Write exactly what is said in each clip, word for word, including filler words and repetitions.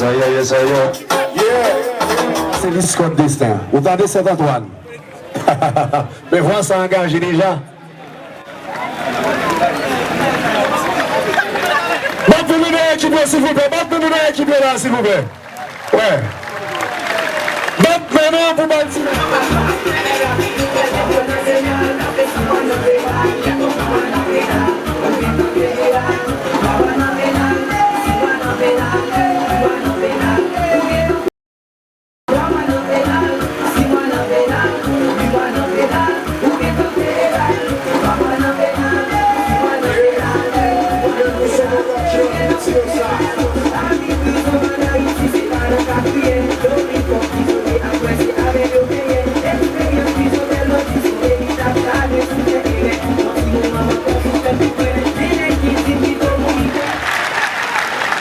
Yes, sir, yes, sir. Yeah. Se Liscott Destin. Ou tande Sent Antwàn? Men vwa sa angaje deja. Bat pou nou nan ekip yo, silvouplè. Bat pou nou nan ekip yo la, silvouplè. Wè. Bat men nou pou Baltimore.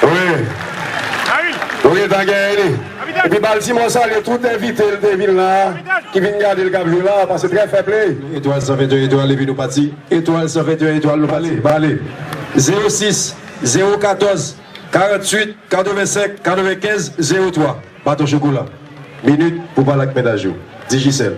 Wi. Wi, ta genyen li. Epi Baltimore salye tout envite l te vin la, ki vin gade l k ap jwe la, paske trè fè play. Etwal san venteyen etwal, epi nou pati. Etwal san venteyen etwal, nou pati. Bale, bale. Zewo sis, zewo katòz, karanntuit, katrevensenk, katrevenkenz, zewo twa. Baton chokola. Minit pou pale ak mennaj ou. Digicel.